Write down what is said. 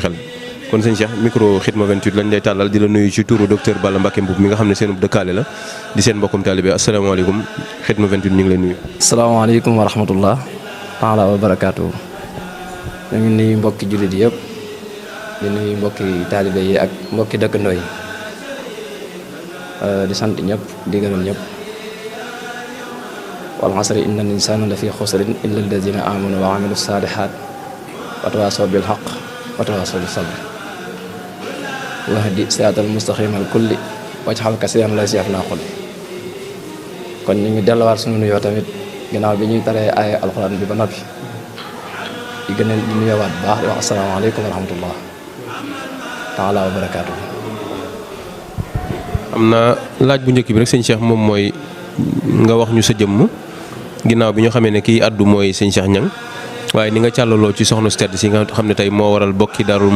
xel kon sëñ Cheikh micro Khidma 28 lañ lay tàllal di la nuyu ci turu docteur Balla Mbacké Mboup mi nga xam ne seen dëkkaale la di seen mbokkum taalibe asalaamaaleykum Khidma 28 ñu ngi lay nuyu. asalaamaaleykum wa rahmatullah taala wa barakaatu. ñu ngi nuyu mbokki jullit yëpp di nuyu mbokki taalibe yi ak mbokki dëkkandoo yi di sant ñëpp di gërëm ñëpp. wal asri inna al insana la fi xusrin illa alladina amanu wa amilu salihat wa tawasaw bil haqq wa tawasaw bis sabr wahdi siraatal mustaqimal kulli wajxal kasiran lay siaf naa xol. kon ñu ngi delluwaat suñu nuyoo tamit ginnaaw bi ñuy taree ay alxuraan bi ba noppi di gën a di nuyoowaat bu baax di wax asalaamaaleykum wa rahmatullah taala wa barakaatu. am na laaj bu njëkk bi rek sëñ Cheikh moom mooy nga wax ñu sa jëmm ginnaaw bi ñu xamee ne kii addu mooy sëñ Cheikh Niang waaye ni nga càllaloo ci soxna su tedd si nga xam ne tey moo waral bokki Darou